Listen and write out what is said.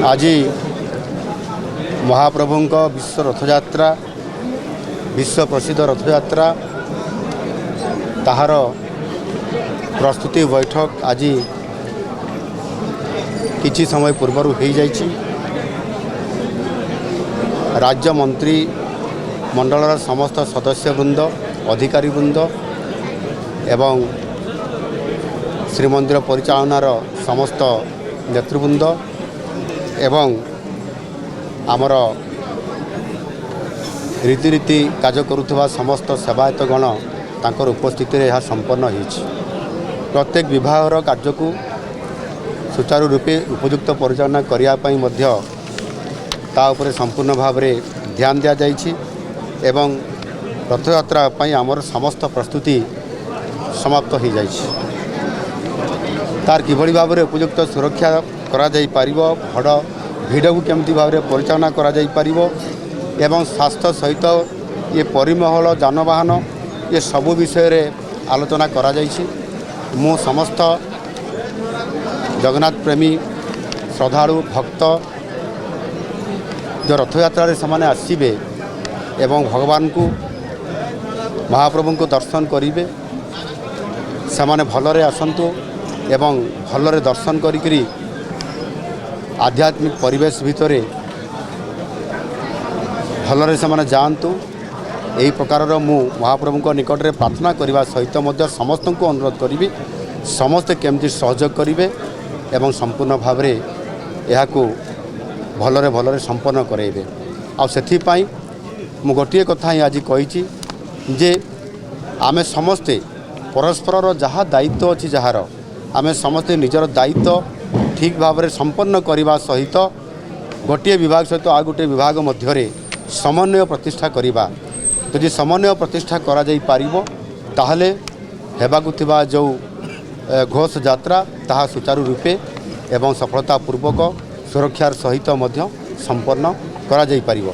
ଆଜି ମହାପ୍ରଭୁଙ୍କ ବିଶ୍ୱ ରଥଯାତ୍ରା, ବିଶ୍ୱ ପ୍ରସିଦ୍ଧ ରଥଯାତ୍ରା, ତାହାର ପ୍ରସ୍ତୁତି ବୈଠକ ଆଜି କିଛି ସମୟ ପୂର୍ବରୁ ହୋଇଯାଇଛି। ରାଜ୍ୟ ମନ୍ତ୍ରୀ ମଣ୍ଡଳର ସମସ୍ତ ସଦସ୍ୟବୃନ୍ଦ, ଅଧିକାରୀବୃନ୍ଦ ଏବଂ ଶ୍ରୀମନ୍ଦିର ପରିଚାଳନାର ସମସ୍ତ ନେତୃବୃନ୍ଦ ଏବଂ ଆମର ରୀତିନୀତି କାର୍ଯ୍ୟ କରୁଥିବା ସମସ୍ତ ସେବାୟତଗଣ, ତାଙ୍କର ଉପସ୍ଥିତିରେ ଏହା ସମ୍ପନ୍ନ ହୋଇଛି। ପ୍ରତ୍ୟେକ ବିଭାଗର କାର୍ଯ୍ୟକୁ ସୁଚାରୁ ରୂପେ ଉପଯୁକ୍ତ ପରିଚାଳନା କରିବା ପାଇଁ ମଧ୍ୟ ତା ଉପରେ ସମ୍ପୂର୍ଣ୍ଣ ଭାବରେ ଧ୍ୟାନ ଦିଆଯାଇଛି ଏବଂ ରଥଯାତ୍ରା ପାଇଁ ଆମର ସମସ୍ତ ପ୍ରସ୍ତୁତି ସମାପ୍ତ ହୋଇଯାଇଛି। ତାର କିଭଳି ଭାବରେ ଉପଯୁକ୍ତ ସୁରକ୍ଷା କରାଯାଇପାରିବ, ଭିଡ଼କୁ କେମିତି ଭାବରେ ପରିଚାଳନା କରାଯାଇପାରିବ ଏବଂ ସ୍ୱାସ୍ଥ୍ୟ ସହିତ ଇଏ ପରିମଳ, ଯାନବାହନ, ଏ ସବୁ ବିଷୟରେ ଆଲୋଚନା କରାଯାଇଛି। ମୁଁ ସମସ୍ତ ଜଗନ୍ନାଥ ପ୍ରେମୀ, ଶ୍ରଦ୍ଧାଳୁ, ଭକ୍ତ ଯେଉଁ ରଥଯାତ୍ରାରେ ସେମାନେ ଆସିବେ ଏବଂ ଭଗବାନଙ୍କୁ, ମହାପ୍ରଭୁଙ୍କୁ ଦର୍ଶନ କରିବେ, ସେମାନେ ଭଲରେ ଆସନ୍ତୁ ଏବଂ ଭଲରେ ଦର୍ଶନ କରିକିରି ଆଧ୍ୟାତ୍ମିକ ପରିବେଶ ଭିତରେ ଭଲରେ ସେମାନେ ଯାଆନ୍ତୁ। ଏହି ପ୍ରକାରର ମୁଁ ମହାପ୍ରଭୁଙ୍କ ନିକଟରେ ପ୍ରାର୍ଥନା କରିବା ସହିତ ମଧ୍ୟ ସମସ୍ତଙ୍କୁ ଅନୁରୋଧ କରିବି, ସମସ୍ତେ କେମିତି ସହଯୋଗ କରିବେ ଏବଂ ସମ୍ପୂର୍ଣ୍ଣ ଭାବରେ ଏହାକୁ ଭଲରେ ଭଲରେ ସମ୍ପନ୍ନ କରାଇବେ। ଆଉ ସେଥିପାଇଁ ମୁଁ ଗୋଟିଏ କଥା ହିଁ ଆଜି କହିଛି ଯେ ଆମେ ସମସ୍ତେ ପରସ୍ପରର ଯାହା ଦାୟିତ୍ୱ ଅଛି ଯାହାର, ଆମେ ସମସ୍ତେ ନିଜର ଦାୟିତ୍ୱ ଠିକ୍ ଭାବରେ ସମ୍ପନ୍ନ କରିବା ସହିତ ଗୋଟିଏ ବିଭାଗ ସହିତ ଆଉ ଗୋଟିଏ ବିଭାଗ ମଧ୍ୟରେ ସମନ୍ୱୟ ପ୍ରତିଷ୍ଠା କରିବା। ଯଦି ସମନ୍ୱୟ ପ୍ରତିଷ୍ଠା କରାଯାଇପାରିବ, ତାହେଲେ ହେବାକୁ ଥିବା ଯେଉଁ ଘୋଷ ଯାତ୍ରା, ତାହା ସୁଚାରୁ ରୂପେ ଏବଂ ସଫଳତା ପୂର୍ବକ ସୁରକ୍ଷାର ସହିତ ମଧ୍ୟ ସମ୍ପନ୍ନ କରାଯାଇପାରିବ।